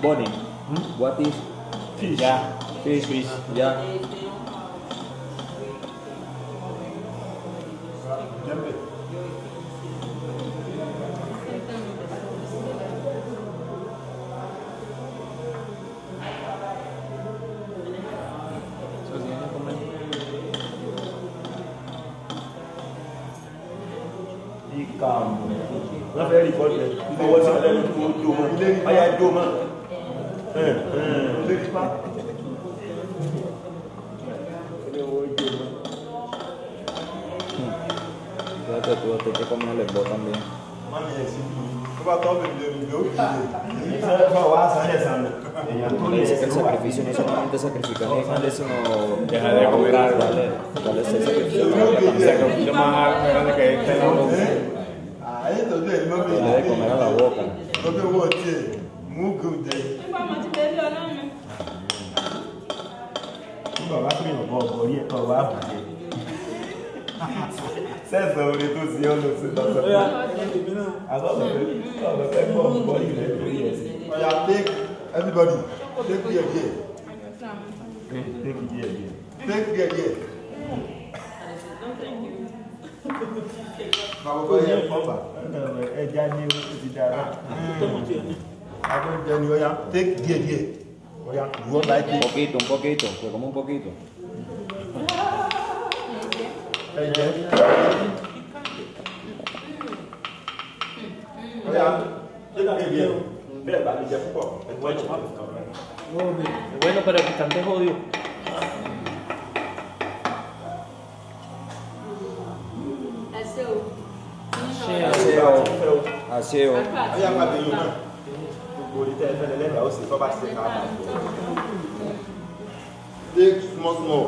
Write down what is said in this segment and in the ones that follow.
Bonnie, what is Fish. Yeah, fish. Fish. Yeah. Jẹ́mbẹ̀. Eso sí, no comer. Ìkààmù. Wọ́n fẹ́ rìkọ́dù ẹ̀. Fọwọ́ sí ọlẹ́nu tó jó mọ́. Ọya jó mọ́. Lérí pa. Fíjate tú, este que comer el bo también. Mami ẹ̀ sí bí. Tó bá tọ́ bèbè lè ó kì í lè. Ìṣẹ́ wà á sálẹ̀ sàmì. Èèyàn tó Le lè dice que el sacrificio no solamente sacrificar animales, sino Deja de comer algo. Dale, dale ese sacrificio a la vida El también. sacrificio más grande que hay está en la boca. Àyè tọ́jú ẹ̀ ní mọ́mí. Dale de comer a la boca. Lọ́bẹ̀ wọ̀ tiẹ̀ mú kí o jẹ. Nígbà mo ti délé ọlọ́run. Nígbà wá pé ọ̀bọ ọ̀bọ rí ẹ̀kọ́ wá bùjẹ́. Sẹ́sàn orin tó ti ọ́ lọ sí lọ́sọ̀ pé àbọ̀bọ̀ fẹ́ gbọ́ ọ̀bọ rí rẹ̀ lórí ẹ̀sìn. Ọ̀yà take everybody take díẹ̀ díẹ̀. Take díẹ̀ díẹ̀. Take díẹ̀ díẹ̀. Bàbá bá yẹ fọ́bà. Ẹja ní o ti dára. Agbẹ́jẹ ni ọ̀yà take díẹ̀ díẹ̀. Ọ̀yà ìwọ bá Un take. poquito, un poquito, se come un poquito. Ẹ̀jẹ̀. Ọ̀yà take díẹ̀ díẹ̀. Bẹ́ẹ̀ bá lè jẹ púpọ̀. Es bueno, pero picante jodido. Ẹ ṣé o. Aseo, aseo. Ọ̀yà máa bẹ̀yìn náà. Gbogbo orí tẹ́ ẹ fẹ́ lẹ́lẹ́dàá ó sì tọ́ bá ti ṣe ká bá. Take small small.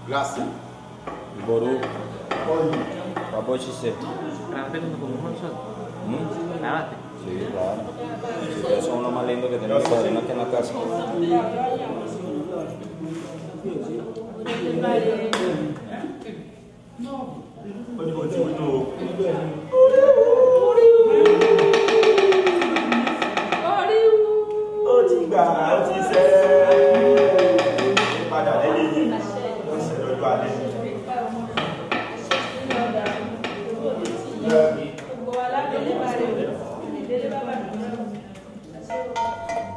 Glass. Ború, Oil. papochise. Grábate cuando comemos nosotros. ¿Mm? Grábate. Sí, claro. Sí, ustedes son lo más lindo que tiene mi padrino aquí en la casa. Ó ní kò tí wí nù o. Orí wú. Ó ti gbà ó ti sẹ́. Padà lẹ́yìn yìí. Ó ṣe lọ́jọ́ alẹ́.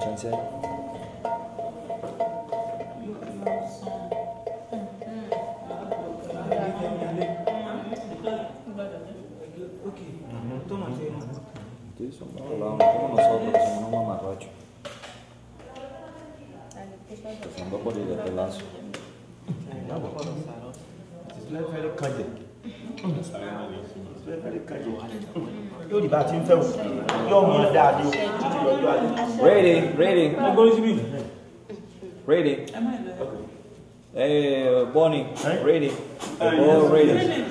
Chance. Sí, son hablados, no como nosotros, que somos unos mamarrachos. Empezando por el pelazo. Ìṣúlẹ̀ kan jẹ. Ìṣúlẹ̀ kan jẹ. Yóò rí bá a ti ń fẹ́ o. Yóò mọ̀ ọ́ dáa ní o. Títí lọ́jọ́ alẹ́. Ready, ready, ready. Hey, Bonnie, ready. All ready. Okay,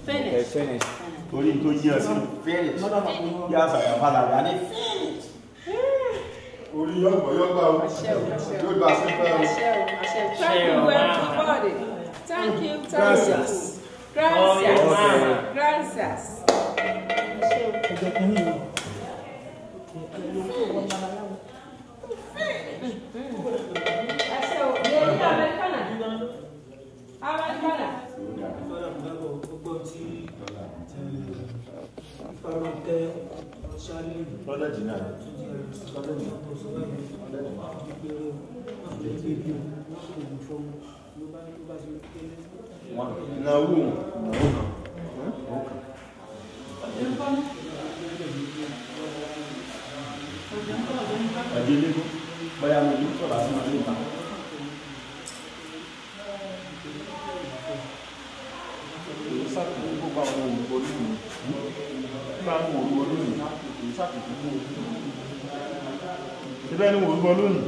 Finish. finish. Torí tó yí ọ sínú finish. Yá sàyà padà rà ní finish. Orí yọ̀gbọ̀ yọ̀gbà o. Yóò bá a ṣe fẹ́ o. Thank you everybody. Thank you, thank you. Gracias. Gracias. Ẹ ṣé o. Yẹ̀yí Amẹ́ríkánà. Amẹ́ríkánà. Lọ́dọ̀ jìnnà. Ìnáwó. Ọjọ́ ilé bóyá mo ní sọ̀rọ̀ àti màá ní ìta. Èyí sàkóso gbogbo àwọn òyìnbó lónìí. Nígbà ń wò ó lónìí, èyí sàkóso gbogbo lónìí. Síbẹ̀ ni wò ó gbọ́ lónìí.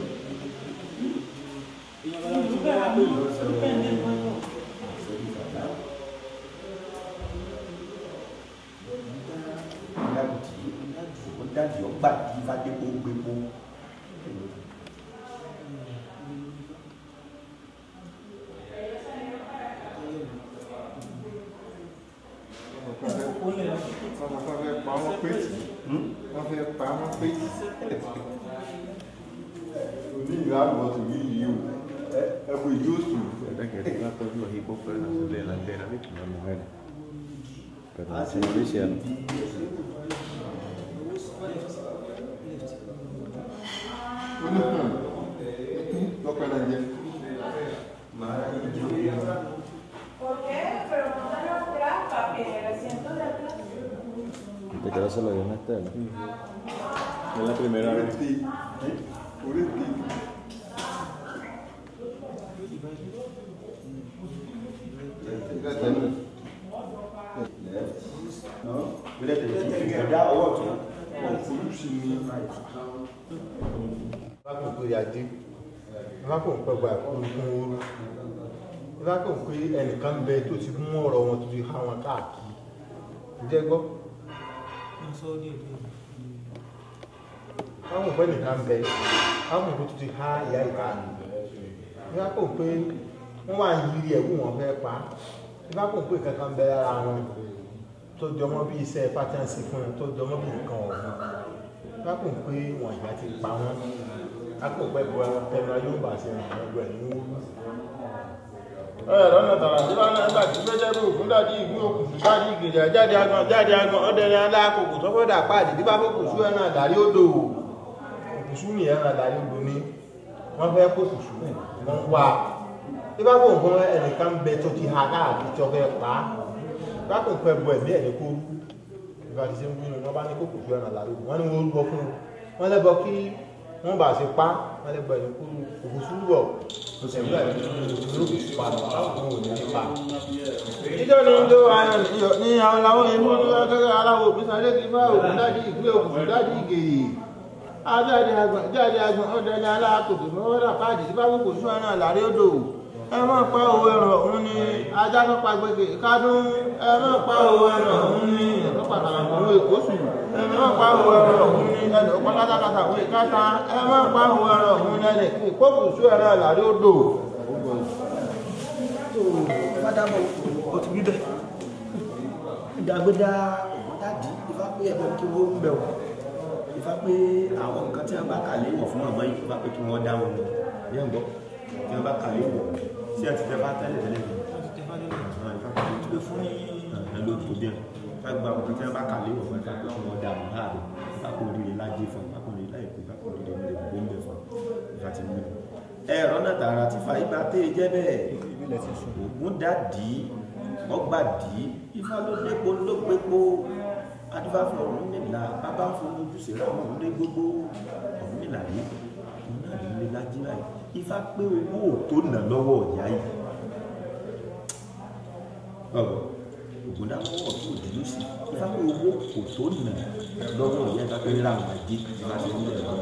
Dáàdì ọgbà tí Fádépo gbépo. Ọmọ kan fẹ́ pa wọ́n pé tì í. Wọ́n fẹ́ pa wọ́n pé òní ìlànà ọ̀tún yìí o ẹ kò ìjó sùn. Los hipos pueden hacer delantera, ¿viste? Las mujeres. Pero así no lo hicieron. ¿Por qué? Pero no te lo atrás, papi, en el asiento de atrás. Te quedas se lo dio una Estela. Es la primera vez. Ẹnìkan bẹ tó ti mú ọ̀rọ̀ wọn tó ti há wọn káàkiri ǹjẹ́ gbọ́. Káwọn òpé nìkan bẹ káwọn òpé tó ti há ìyá ìkáàkiri nígbà kò pé wọ́n wà ń yiri ẹ̀wù wọn fẹ́ pa nígbà kò pé kankan bẹ lára wọn tó jọmọ́ bí iṣẹ́ fátẹ́ǹsì fún wọn tó jọmọ́ bí nǹkan ọ̀gbìn nígbà kò pé wọn ìgbà ti pa wọn nígbà kò pé tẹnu ayé ó bà ṣe ẹgbẹ́ ní wúrú. Ẹ̀rọ tààrà tí wọ́n náà gbàtí fẹ́jẹ́ bí ògùn dájí ìgbín òkùnfù dájí ìgbìyà jáde agbọ̀n jáde agbọ̀n ọdẹrin alákòókò tó fọ́dà pàdé tí bá fòkùsù ẹran àdárí odò òkùsù ní ẹran àdárí odò ni wọ́n fẹ́ kó kùsù wọ́n wá tí bá kò nǹkan ẹnìkan bẹ tó ti ha káàkiri tí wọ́n fẹ́ pa á bá kò nǹkan ẹbọ ẹ̀mí ẹ̀ ní kó rú ìgbà tí ṣe ń wí wọ́n bá ní kó kùsù ẹran àdárí odò wọ́n ní wọ́n rúbọ fún un wọ́n lẹ́bọ kí wọ́n bá ṣe pa wọ́n lẹ́bọ ẹ̀ ní kó rú òkùsù rúbọ. Ìjọ ní ìjọ ayọ̀ ní àwọn làwọn ìlú gẹ́gẹ́ aláwọ̀ òbí sáré kí bá òkú dájí ìgbé òkùnkùn dájí ìgèrè. Ajáde àgbọ̀n jáde àgbọ̀n ọdẹ ní alákòókò fọwọ́dà káàdì tí bá kókò sún ẹran àlàrí odò. Ẹ má pa owó ẹran òun ni ajá tó pa gbẹgbẹ kádùn. Ẹ má pa owó ẹran òun ni ẹ̀tọ́ pàtàkì òun èkó sùn. Ẹ má pa owó ẹran òun ni ẹnì ọ̀pá pátákátà òun ìkáta. Ẹ má pa owó ẹran òun ni ẹnì kókò sún ẹran àlàrí odò. Ó ti wí bẹ́ẹ̀ ìdàgbéda ògúndàdì ifá pé ẹbọ kí wọ́n ń bẹ̀ wọ́n ifá pé àwọn nǹkan tí wọ́n bá kà léwọ̀ fún màmá yìí ifá pé kí wọ́n dá wọn lọ ní ẹ̀gbọ́ tí wọ́n bá kà léwọ̀ sí ẹ̀ ti tẹ́ bá tẹ́lẹ̀ tẹ́lẹ̀ ní ifá pé kí wọ́n fún ẹ̀ ló tó bí ẹ̀ ifá gba àwọn nǹkan tí wọ́n bá kà léwọ̀ fún ifá pé kí wọ́n dá wọn láàrin ifá kó oríire lájé fún ifá kó oríire láìpẹ́ ifá kó oríire nílé gbogbo ń bẹ̀ fún ifá ti mú ẹ̀rọ náà tààrà tí fa ibà tẹ́ ẹ jẹ́ bẹ́ẹ̀ Ògúndàdì ọgbàdì ifá ló lépo ló pépo adífá fún Ọ̀rúnmìlà bàbá fún ojúṣe ráwọn òun lé gbogbo Ọ̀rúnmìlà rí òun náà rí lé lájí báyìí ifá pé owó ò tó nà lọ́wọ́ ìyá yìí ọ̀rọ̀ Ògúndàmọ́wọ́ tó òdì ló sì ifá pé owó kò tó nà lọ́wọ́ ìyá ifá pé ráwọn ajé ifá ṣe ń lẹ̀ lọ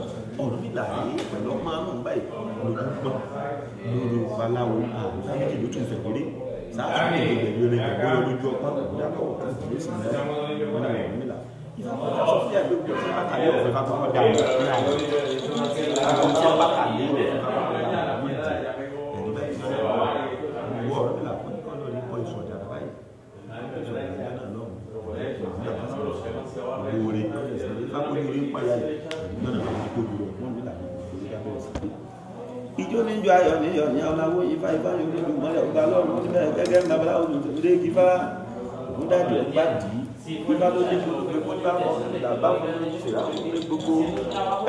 Ọ̀rúnmìlà rí pẹ̀lú ọmọ àrùn báyìí lójú gbọ́n lórí baláwo àrùn méjì ló tún fẹ̀ kéré sáàtì ní ìgbẹ̀lú rẹ̀ gbọ́dọ̀ lójú ọpọ́n Ògúndàmọ́wọ́ tó òdì ló sì mẹ́rin wọn ní Ọ̀rúnmìlà ifá kọjá sọ fún ẹgbẹ́ òjò tí wọ́n bá kàlẹ́ ọ̀fẹ́ bá kọ́kọ́ dà wọ́n àwọn tí wọ́n bá kàlẹ́ ọ̀fẹ́ bá kọ́kọ́ dà wọ́n ẹ̀rí báyìí wọ́n Ọ̀rúnmìlà kọ́ ní kọ́ lórí kọ́ ìsọ̀jà báyìí ìsọ̀jà náà lọ́hùn oore fákòlórí ń payá yìí lọ́nà àwọn kòlùrọ̀ wọ́n ní làwọn òṣèré dábẹ́rẹ́ sí pé. Ijó ní ju ayọ̀ ní yọ̀ ní ọláwó ifá ifá yóò ní ìmọ̀lẹ̀ ọgbà lọ́rùn ní bẹ́ẹ̀ gẹ́gẹ́ ń babaláwo ní ìdílé kífá Ògúndàdì ọgbà dì í ifá ló dé gbogbo pé kó bá wọn làbá wọn ní ìṣẹ̀lá wọn ní gbogbo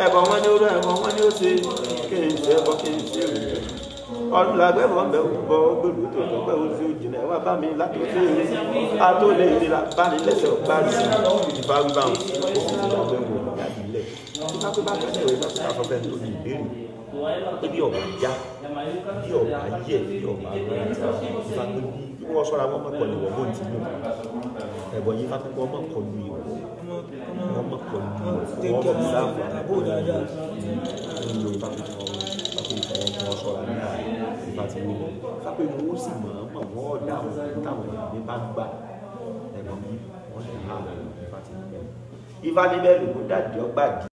ẹ̀bọ̀ wọn ní oró ẹ̀bọ̀ wọn ní ó ṣe kéèǹsì ẹ̀bọ̀ kéèǹsì èrò ọdún làgbẹ́bọ̀ ń bẹ̀ bọ̀ gbèrú tó tọ́pẹ́ oṣù òjìnà ẹ̀wà bá mi látòsí ató lè rí la bá ní lẹ́sẹ̀ ọ̀gbá sí ìfá wíwá wọn ó sì ti làgbẹ́bọ̀ jáde lẹ̀ ìfá pé bá fẹ́ ìwé bá fẹ́ fẹ́ tó ní ìbéèrè pé bí ọ̀bà já bí ọ̀bà yẹ bí ọ̀bà rẹ̀ ìfá pé bí wọ́n sọ́ra wọn mọ̀kọ́ lè wọ́n bó ti mú ẹ̀bọ̀ yìí fá pé wọ́n mọ̀kọ́ lu ìwọ̀ wọ́n mọ̀kọ́ lu ìwọ̀ wọ́n mọ̀ sáfù àbó dáadáa ń lo ìfá pé wọ́n sọ́ra ní ìfá ti wí fá pé wọ́n sì mọ̀ ọ́n mọ̀ wọ́n ọ̀dà àwọn táwọn ènìyàn bá gbà ẹ̀bọ̀ yìí wọ́n sì há ìfá ti wí. Ifá níbẹ̀ lògùn dàdí ọgbà dì.